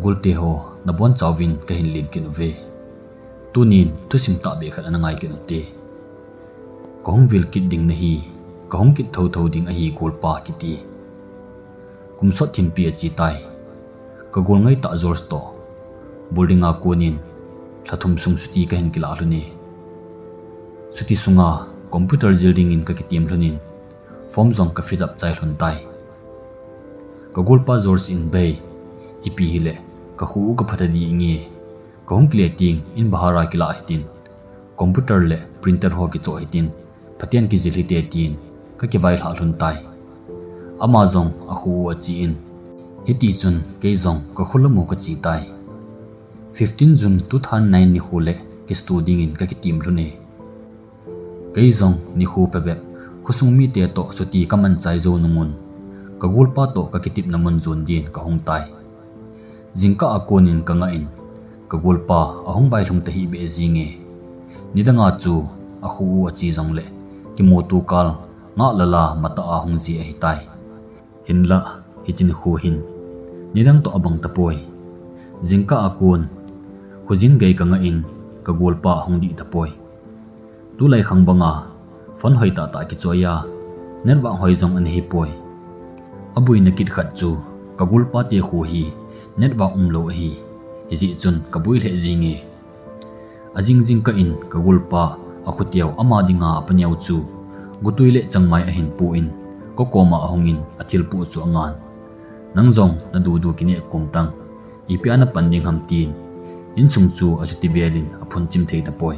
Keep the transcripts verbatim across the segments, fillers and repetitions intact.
Golte ho, nabonchauvin kahin len kit uve. Tunin thusim tahbeh khat ana ngai kit ute. Kahung vil kit ding nahi, kahung kit thouthou ding ahi golpa, kiti. Kum sot thimpi achetai. Kagol ngaitah George toh building a konin lha thum sung chutti kahin kilah lhun e. Chutti sunga computer jil dingin kakitem lhonin form jong ka fill up chai lhon tai. Kagolpa George in, Bei, ipi hile, kakhu u kapha tadi nge, kahung kile teng in bahar a kilah hitin, computer le printer ho kichoh hitin, phaten kijil hite, tin kakivailhah lhon tai. Ama jong akhu u achen, hitichun kei jong kakhu lamu kachetai. Fifteen June two thousand nine nikho le kistu dingin kakitem lhun e. Kei jong nikho phabep khosung mite toh chutti kaman chai jou nungun, kagolpa toh kakitepna mun jon din kahung tai. Jingkah a konin kangah in, kagolpa ahung vailhung tahih beh jinge. Nidanga chu akhu u ache jongle, kimuto kal ngahlel a matah a hung ji ahitai. Hinlah, hiche nikho hin nidang toh abang tapoi. Jingkah a kon khojin gei kangah in, kagolpa ahung dih tapoi. Tulai khang banga phone hoi tahtah kichoi a, network hoi jong ana hipoi. Aboina kit khat chu kagolpa te kho hi network umlou ahi, hijeh chun kaboi lheh jinge. Ajing jingkah in kagolpa akhoteu ama dinga apa neo chu gotwi le changmai ahin pu in, kakoma ahungin athilpoh chu angan. Nang jong nadudu kineh kom tang, ipi a napan ding ham, tin insung chu achuti velin aphunchim thei tapoi.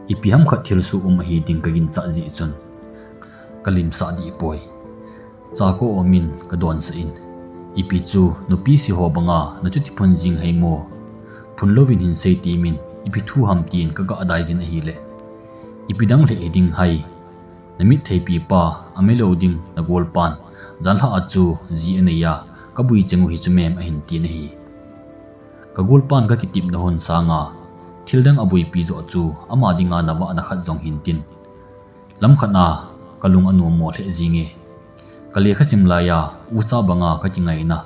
Ipi hamkhat thilsoh um ahi ding kaginchat jeh chun kalimsah dih poi. Chako um in kadonsah in, ipi chu nupi se ho banga nachuti phun jing hai mo? Phun louvin hinsei temin, ipi thu ham, tin kagah daijin ahile, ipi dang lheh hiding hai, namit theipi pa, amilou ding nagolpan janlhah a chu ji anei a, kaboi cheng u hi chu mem, ahin tin ahi. Kagolpan kakitepna hun sanga thildang aboipi joh chu ama dinga navahna khat jong hintin, lamkhat a kalung anommo lheh jinge. Kalekha sim laiya ucha banga kakingaina,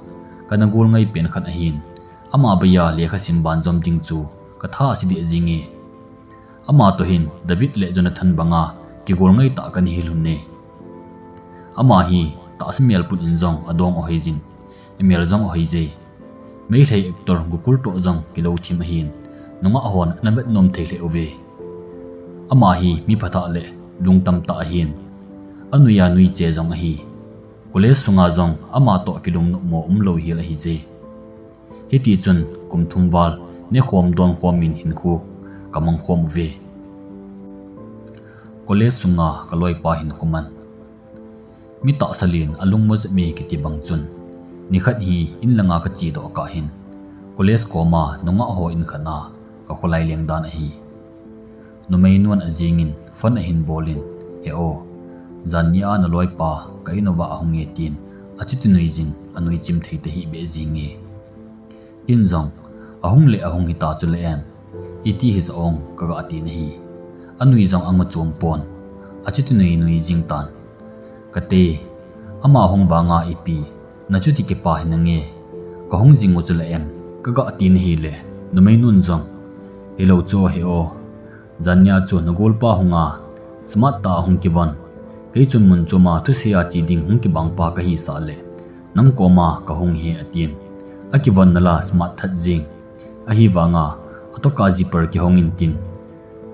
kana gol ngai pen khat ahin, ama beiya lekha sim banjom ding chu katha ase deh jinge. Ama toh hin David le Jonathan banga kigol ngaitah kana hilhun e. Ama hi tahsa melput in jong adong ahoijin, amel jong ahoije. Meitei actor Gokul toh jong kilou thim ahin, nungah hon ana vetnom thei lheh uve. Ama hi mi phatah le lungtam tah ahin, anuiya nuiche jong ahi. College sunga jong ama toh kilungnopmo umlou hel ahije. Hitichun kum thum val nekhom donkhomin hinkho kamangkhom uve. College sunga kaloipa hinkho man. Mi tahsa len alungmo jep mi kiti bang chun, nikhat hi inlanga kachedoh kah hin, college koma nungah ho in khat a kakholai leng dan ahi. Numeinun ajingin phone ahin bolin, He o, janni a naloipa ka in uva ahunge, tin achuti nuijin anui chim thei tahih beh jinge. Ken jong, Ahung le ahung hita chule em, iti hijong, kagah tin ahi. Anui jong angu chom pon, achuti nui nui jing tan. Kate, ama hung vanga ipi nachuti kipa hinange, kahung jing u chule em, kagah tin ahile, numeinun jong, Hilou chu he o, jannia chu nagolpa hunga smart tah a hung kivon, kei chun mun choma thusei a che ding hung kibangpa kahisah le, nang koma kahung hi, atin. Akivonna la smart that jing. Ahivanga atoka zipper kihong intin,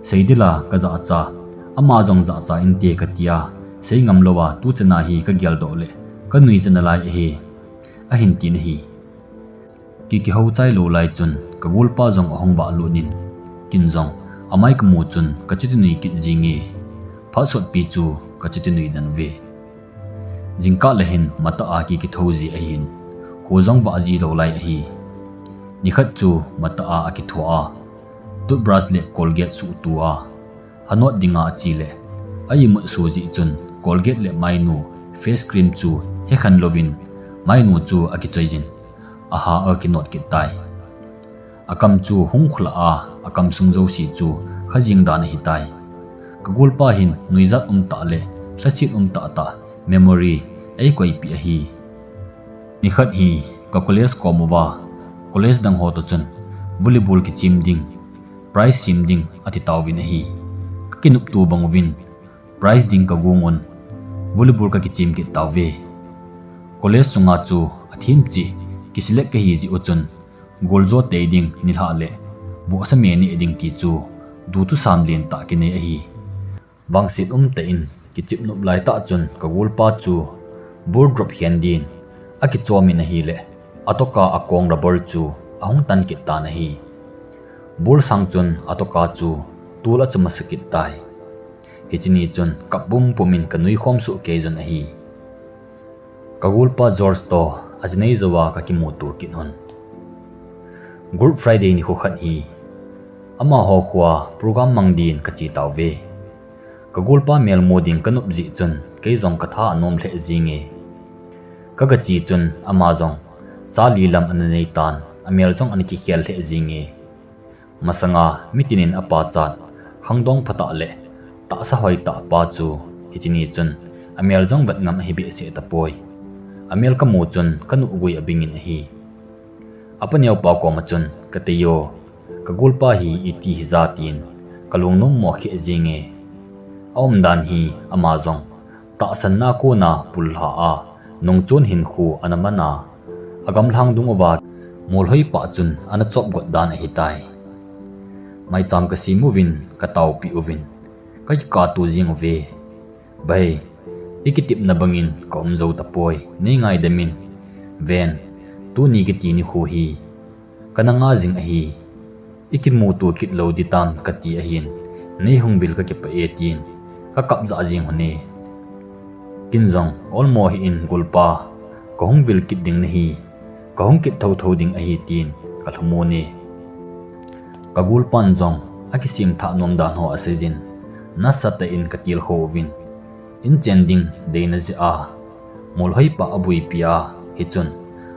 Seidila kajahcha, ama jong jahcha inte, katia, seingam louva tuchana hi kageldoh le kanui cha nalai ahi, ahin tin ahi. Ki kihou chai lou lai chun kagolpa jong ahung vahlut in, ken jong amai kamu chun kachuti nui kit jinge. Phat sotpi chu kachuti nui den uve. Jingkah le hin matah a ki kithou ji ahin, kho jong vah ji lou lai ahi. Nikhat chu matah a akithou a, toothbrush le Colgate suhtu a, hanot dinga ache le, a imut su jeh chun Colgate le mainu, face cream chu hekhen louvin, mainu chu akichoijin, aha akinot kit tai. Akam chu hung kholah a, akam sung jouse chu khajing dan ahitai. Kagolpa hin nuijat umtah le lhaset umtah tah memory eikoipeh ahi. Nikhat hi ka college kom uva College dang ho toh chun volleyball kichem ding, prize sem ding ati tauvin ahi. Kakinopto bang uvin prize ding kagong un volleyball kakichem kit tauve. College sunga chu athem cheh kiselect kahi jeh u chun goljo tei ding nilhah le vohsa me neh ding ti chu duthusam lentah kinei ahi. Vangset umtah in kichep nop laitah chun kagolpa chu ball drop hen din akichom in ahile, atoka akong rubber chu ahung tan kit tan ahi. Ball sang chun atoka chu tol achu masa kit tai. Hiche ni chun kap pumpum in kanui khom soh kei jun ahi. Kagolpa George toh ajinei jouva kakimuto kit un. Good Friday nikho khat hi amaho khoa program mang din kache tauve. Kagolpa melmu ding kanop jeh chun kei jong katha anom lheh jenge. Kagache chun ama jong cha li lam ana nei tan, amel jong ana kikhel lheh jenge. Masanga mitin in apachat, khangdong phatah le tahsa hoitah pa chu hiche ni chun amel jong vet ngam ahi behseh tapoi. Amel kamu chun kanoh gui abing in ahi. Apa neopa koma chun, katei o, kagolpa hi iti hija tin kalungnom mo kheh jenge. Aumdan hi ama jong tahsanna kona pullha a nungchon hinkho ana man a, agamlhang dung uva molhoi pah chun ana chop got dan ahitai. Maicham kasem uvin kataopeh uvin kakikahto jeng uve. Bai, ikitepna bangin kaum jou tapoi, neingaidam in. Ven, tuni kiti nikho hi kana nga jing ahi. Ikimuto kit lou ditam kati ahin, neihung vil kakipah e tin kakap jah jeng une. Ken jong, olmo hih in golpa, kahung vil kit ding nahi, kahung kit thouthou ding ahi tin kalhumon e. Kagolpan jong akisem thah nom dan ho aseijin, nasatah in katilkhou uvin, inchen ding deina jeh a molhoi pah abuipi a, hichun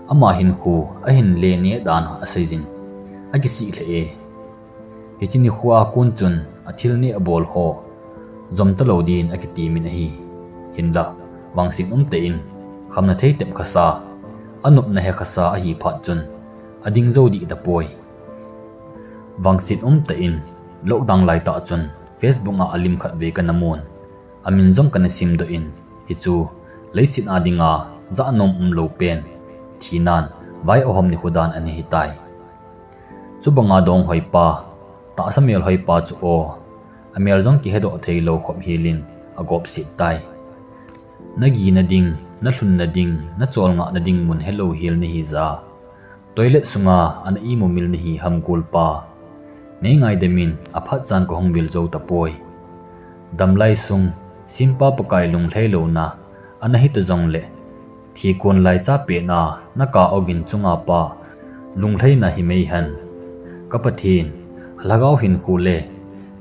ama hinkho ahin le neh dan aseijin, akisih lheh e. Hiche nikho a kon chun athil neh abol ho jom talou din akitemin ahi. Hinla, vangset umtah in khamna thei tep khasa, anopna he khasa ahi phat chun ading jou dih tapoi. Vangset umtah in lockdown laitah chun Facebook a alim khatvei kana mun, amin jong kana simdoh in, hichu leiset a dinga jahnom umlou pen thinan vai ahom nikho dan ana hitai. Chubanga donghoipa, tahsa melhoipa chu o, amel jong kihedoh theilou khop helin agopset tai. Nagina ding, nalhunna ding, nacholngahna ding mun helou hel nahija, toilet sunga ana imumil nahi ham golpa? Neingaidamin, aphatchan kahung vil jou tapoi. Damlai sung, sempa Pakai lunglhailouna ana hita jongle, thikon laicha petna naka ogin chunga pa lunglhaina himeihen. Ka Pathen, alhagao hinkho le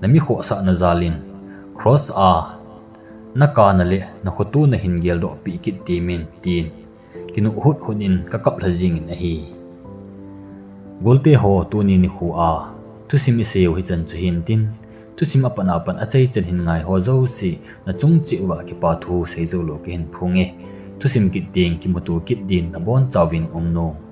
namikhohsahna jalin cross a nakana le nakhotona hin geldohpeh kit temin, tin kinuh huthut in kakaplha jingin ahi. Golte ho, tuni nikho a thusim iseiu hichan chu hintin, thusim apat apat achaichan hin ngaiho jouse nachung cheh uva kipathu seijoulou kahin phonge. Thusim kit teng kimuto kit din nabonchauvin umnon.